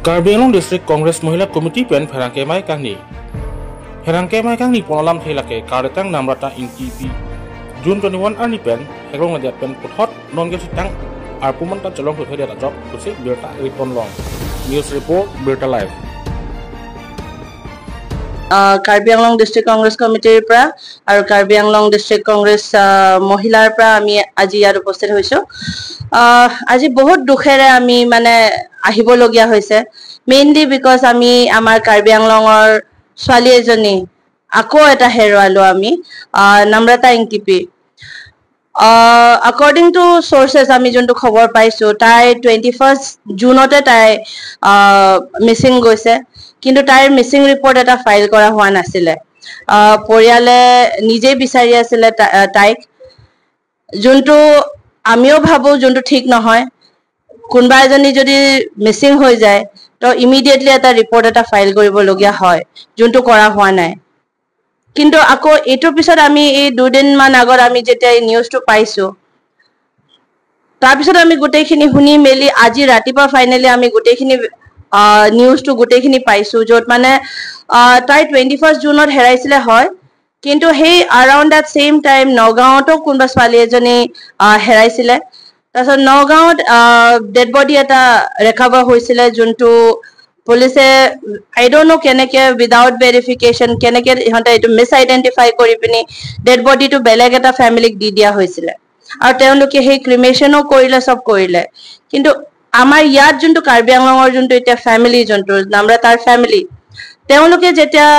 Karbi Anglong District Congress Mohila Committee pen Pherangke Mai Kangni Pherangke Mai Kangni Ponalam Thelake Karetang Namrata Ingtipi June 21 arni pen Hegrong Ladiat pen Puthot Non Tang Arpuman Ta Cholong Thuthai Diat Job Kusi Birta Ripon Long. News Report, Birta Live. Karbi Anglong district Congress কমিটিৰ পৰা আৰু Karbi Anglong district Congress মহিলাৰ পৰা আমি আজি ইয়াত উপস্থিত হৈছোঁ। আজি বহুত দুখেৰে আমি মানে আহিবলগীয়া হৈছে, মেইনলি because আমি আমাৰ কাৰ্বি আংলঙৰ ছোৱালী এজনী আকৌ এটা হেৰুৱালো আমি, নম্ৰতা ইংটিপি। আকৰ্ডিং টু চ'ৰ্চেছ আমি যোনটো খবৰ পাইছোঁ, তাই 21 জুনতে তাই মিচিং গৈছে, কিন্তু তাইৰ মিচিং ৰিপৰ্ট এটা ফাইল কৰা হোৱা নাছিলে। পৰিয়ালে নিজেই বিচাৰি আছিলে তাইক, যোনটো আমিও ভাবোঁ যোনটো ঠিক নহয়। কোনোবা এজনী যদি মিচিং হৈ যায় তো ইমিডিয়েটলি এটা ৰিপৰ্ট এটা ফাইল কৰিবলগীয়া হয়, যোনটো কৰা হোৱা নাই। কিন্তু আকৌ এইটোৰ পিছত আমি এই দুদিনমান আগত আমি যেতিয়া এই নিউজটো পাইছোঁ, তাৰপিছত আমি গোটেইখিনি শুনি মেলি আজি ৰাতিপুৱা ফাইনেলি আমি গোটেইখিনি নিউজটো গোটেইখিনি পাইছোঁ, য'ত মানে তাই 21 জুনত হেৰাইছিলে হয়, কিন্তু সেই এৰাউণ্ড that same time নগাঁৱতো কোনোবা ছোৱালী এজনী হেৰাইছিলে। তাৰপিছত নগাঁৱত ডেড বডি এটা ৰেকভাৰ হৈছিলে, যোনটো পুলিচে আই don't ন' কেনেকে উইদাউট ভেৰিফিকেশ্যন কেনেকে ইহঁতে এইটো মিছ আইডেণ্টিফাই কৰি পিনি ডেড বডিটো বেলেগ এটা ফেমিলিক দি দিয়া হৈছিলে, আৰু তেওঁলোকে সেই ক্ৰিমেশ্যনো কৰিলে, চব কৰিলে। কিন্তু আমাৰ ইয়াত যোনটো কাৰ্বি আংলঙৰ যোনটো এতিয়া ফেমিলি, যোনটো নম্ৰতাৰ ফেমিলি, তেওঁলোকে যেতিয়া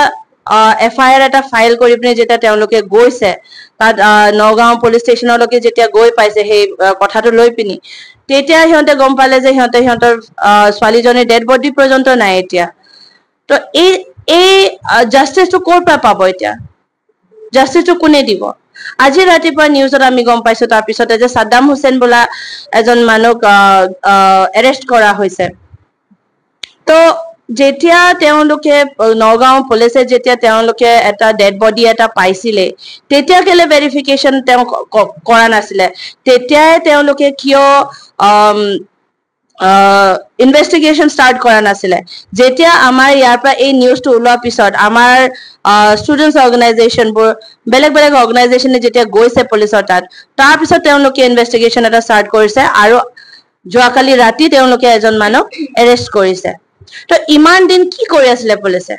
এফ I R এটা ফাইল কৰি পিনি যেতিয়া তেওঁলোকে গৈছে তাত নগাঁও পুলিচ ষ্টেচনলৈকে যেতিয়া গৈ পাইছে সেই কথাটো লৈ পিনি, তেতিয়া সিহঁতে গম পালে যে সিহঁতে সিহঁতৰ ছোৱালীজনীৰ ডেড বডি পৰ্যন্ত নাই এতিয়া। তো এই এই জাষ্টিচটো ক'ৰ পৰা পাব এতিয়া? জাষ্টিচটো কোনে দিব? আজি ৰাতিপুৱা নিউজত আমি গম পাইছো তাৰপিছতে যে ছাদ্দাম হুছেইন বোলা এজন মানুহক এৰেষ্ট কৰা হৈছে। তো যেতিয়া তেওঁলোকে নগাঁও পুলিচে যেতিয়া তেওঁলোকে এটা ডেড বডি এটা পাইছিলে, তেতিয়া কেলে ভেৰিফিকেশ্যন তেওঁ কৰা নাছিলে? তেতিয়াই তেওঁলোকে কিয় ইনভেষ্টিগেশ্যন ষ্টাৰ্ট কৰা নাছিলে? যেতিয়া আমাৰ ইয়াৰ পৰা এই নিউজটো ওলোৱাৰ পিছত আমাৰ ষ্টুডেণ্টছ অৰ্গেনাইজেশ্যনবোৰ, বেলেগ বেলেগ অৰ্গেনাইজেশ্যনে যেতিয়া গৈছে পুলিচৰ তাত, তাৰপিছত তেওঁলোকে ইনভেষ্টিগেশ্যন এটা ষ্টাৰ্ট কৰিছে আৰু যোৱাকালি ৰাতি তেওঁলোকে এজন মানুহক এৰেষ্ট কৰিছে। তো ইমান দিন কি কৰি আছিলে পুলিচে?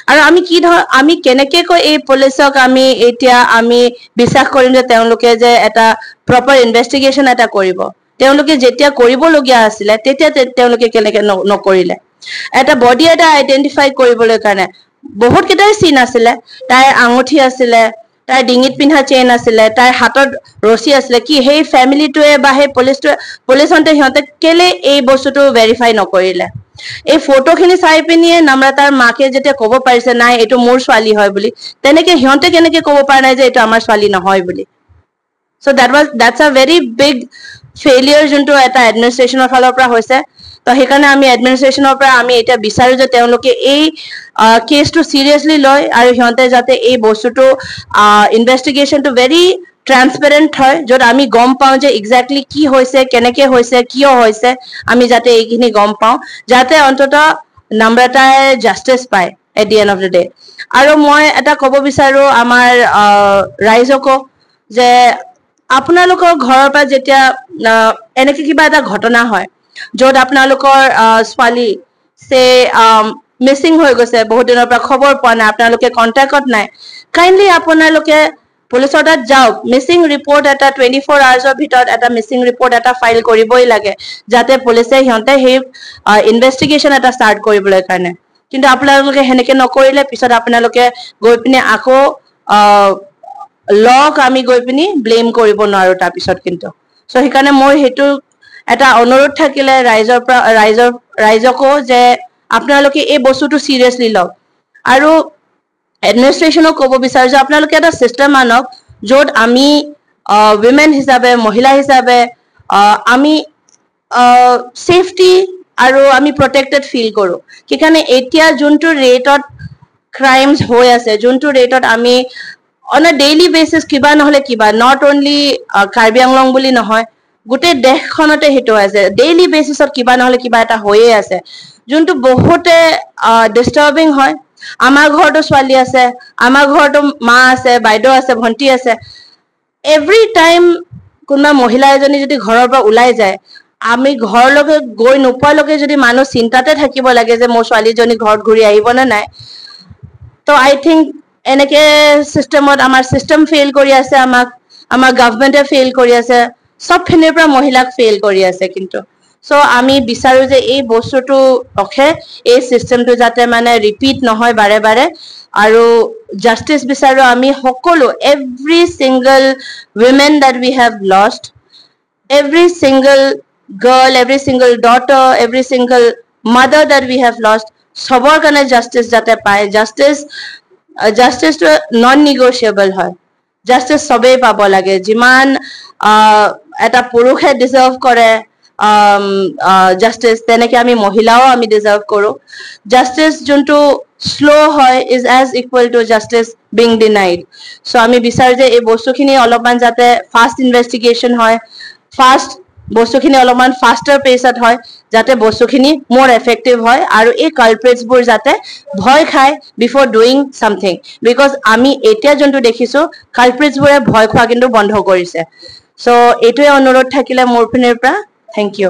আৰু আমি কি ধৰ আমি কেনেকে কৈ এই পুলিচক আমি এতিয়া আমি বিশ্বাস কৰিম যে তেওঁলোকে যে এটা প্ৰপাৰ ইনভেষ্টিগেশ্যন এটা কৰিব? তেওঁলোকে যেতিয়া কৰিবলগীয়া আছিলে তেতিয়া তেওঁলোকে কেনেকে নকৰিলে? এটা বডি এটা আইডেণ্টিফাই কৰিবলৈ কাৰণে বহুত কেইটাই চিন আছিলে, তাইৰ আঙুঠি আছিলে, তাইৰ ডিঙিত পিন্ধা চেইন আছিলে, তাইৰ হাতত ৰছী আছিলে। কি সেই ফেমিলিটোৱে বা সেই পুলিচটোৱে, পুলিচহঁতে সিহঁতে কেলে এই বস্তুটো ভেৰিফাই নকৰিলে? এই ফটোখিনি চাই পিনিয়ে নম্ৰতাৰ মাকে যেতিয়া ক'ব পাৰিছে নাই এইটো মোৰ ছোৱালী হয় বুলি, তেনেকে সিহঁতে কেনেকে ক'ব পৰা নাই যে এইটো আমাৰ ছোৱালী নহয় বুলি? So that's a very big failure যোনটো এটা এডমিনিষ্ট্ৰেশ্যনৰ ফালৰ পৰা হৈছে। তো সেইকাৰণে আমি এডমিনিষ্ট্ৰেশ্যনৰ পৰা আমি এতিয়া বিচাৰো যে তেওঁলোকে এই কেছটো চিৰিয়াছলি লয় আৰু সিহঁতে যাতে এই বস্তুটো ইনভেষ্টিগেশ্যনটো ভেৰি ট্ৰান্সপেৰেণ্ট হয়, য'ত আমি গম পাওঁ যে একজেক্টলি কি হৈছে, কেনেকে হৈছে, কিয় হৈছে, আমি যাতে এইখিনি গম পাওঁ, যাতে অন্ততঃ নম্ৰতাই জাষ্টিচ পায় at the end of the day. আৰু মই এটা ক'ব বিচাৰো আমাৰ ৰাইজকো যে আপোনালোকৰ ঘৰৰ পৰা যেতিয়া এনেকে কিবা এটা ঘটনা হয় য'ত আপোনালোকৰ ছোৱালী চে মিচিং হৈ গৈছে, বহুত দিনৰ পৰা খবৰ পোৱা নাই, আপোনালোকে কণ্টেক্টত নাই, কাইণ্ডলি আপোনালোকে পুলিচৰ তাত যাওক। মিচিং ৰিপৰ্ট এটা 24 আৱাৰ্ছৰ ভিতৰত এটা মিচিং ৰিপৰ্ট এটা ফাইল কৰিবই লাগে, যাতে পুলিচে সিহঁতে সেই ইনভেষ্টিগেশ্যন এটা ষ্টাৰ্ট কৰিবলৈ কাৰণে। কিন্তু আপোনালোকে সেনেকে নকৰিলে পিছত আপোনালোকে গৈ পিনে আকৌ লক আমি গৈ পিনি ব্লেম কৰিব নোৱাৰো তাৰপিছত কিন্তু। চ' সেইকাৰণে মোৰ সেইটো এটা অনুৰোধ থাকিলে ৰাইজৰ পৰা, ৰাইজকো যে আপোনালোকে এই বস্তুটো চিৰিয়াছলি লওক। আৰু এডমিনিষ্ট্ৰেশ্যনক ক'ব বিচাৰো যে আপোনালোকে এটা চিষ্টেম আনক য'ত আমি উইমেন হিচাপে, মহিলা হিচাপে আমি ছেফটি আৰু আমি প্ৰটেক্টেড ফিল কৰোঁ। সেইকাৰণে এতিয়া যোনটো ৰেটত ক্ৰাইমছ হৈ আছে, যোনটো ৰেটত আমি অন এ ডেইলি বেচিছ কিবা নহ'লে কিবা, not only Karbi Anglong বুলি নহয়, গোটেই দেশখনতে সেইটো হৈ আছে। ডেইলি বেচিছত কিবা নহ'লে কিবা এটা হৈয়ে আছে, যোনটো বহুতে ডিষ্টাৰ্বিং হয়। আমাৰ ঘৰতো ছোৱালী আছে, আমাৰ ঘৰতো মা আছে, বাইদেউ আছে, ভণ্টি আছে। এভৰি টাইম কোনোবা মহিলা এজনী যদি ঘৰৰ পৰা ওলাই যায়, আমি ঘৰলৈকে গৈ নোপোৱালৈকে যদি মানুহ চিন্তাতে থাকিব লাগে যে মোৰ ছোৱালীজনী ঘৰত ঘূৰি আহিব নে নাই, তো আই থিংক এনেকে চিষ্টেমত আমাৰ চিষ্টেম ফেইল কৰি আছে, আমাক আমাৰ গভমেণ্টে ফেইল কৰি আছে, চবখিনিৰ পৰা মহিলাক ফেইল কৰি আছে। কিন্তু চ' আমি বিচাৰো যে এই বস্তুটো ৰখে, এই চিষ্টেমটো যাতে মানে ৰিপিট নহয় বাৰে বাৰে, আৰু জাষ্টিচ বিচাৰো আমি সকলো, every single women that we have lost, every single girl, every single daughter, every single mother that we have lost, চবৰ কাৰণে জাষ্টিচ যাতে পায়। জাষ্টিচটো নন নিগচিয়েবল হয়। জাষ্টিচ চবেই পাব লাগে। যিমান এটা পুৰুষে ডিজাৰ্ভ কৰে জাষ্টিচ, তেনেকে আমি মহিলাও আমি ডিজাৰ্ভ কৰোঁ। জাষ্টিচ যোনটো শ্ল' হয় is as equal to justice being denied. So আমি বিচাৰোঁ যে এই বস্তুখিনি অলপমান যাতে ফাষ্ট ইনভেষ্টিগেশ্যন হয়, ফাষ্ট বস্তুখিনি অলপমান ফাষ্টাৰ পেচত হয়, যাতে বস্তুখিনি মোৰ এফেক্টিভ হয় আৰু এই কালপ্ৰিটছবোৰ যাতে ভয় খায় বিফৰ ডুইং ছামথিং। Because আমি এতিয়া যোনটো দেখিছোঁ, কালপ্ৰিটছবোৰে ভয় খোৱা কিন্তু বন্ধ কৰিছে। চ' এইটোৱে অনুৰোধ থাকিলে মোৰ পিনৰ পৰা। Thank you.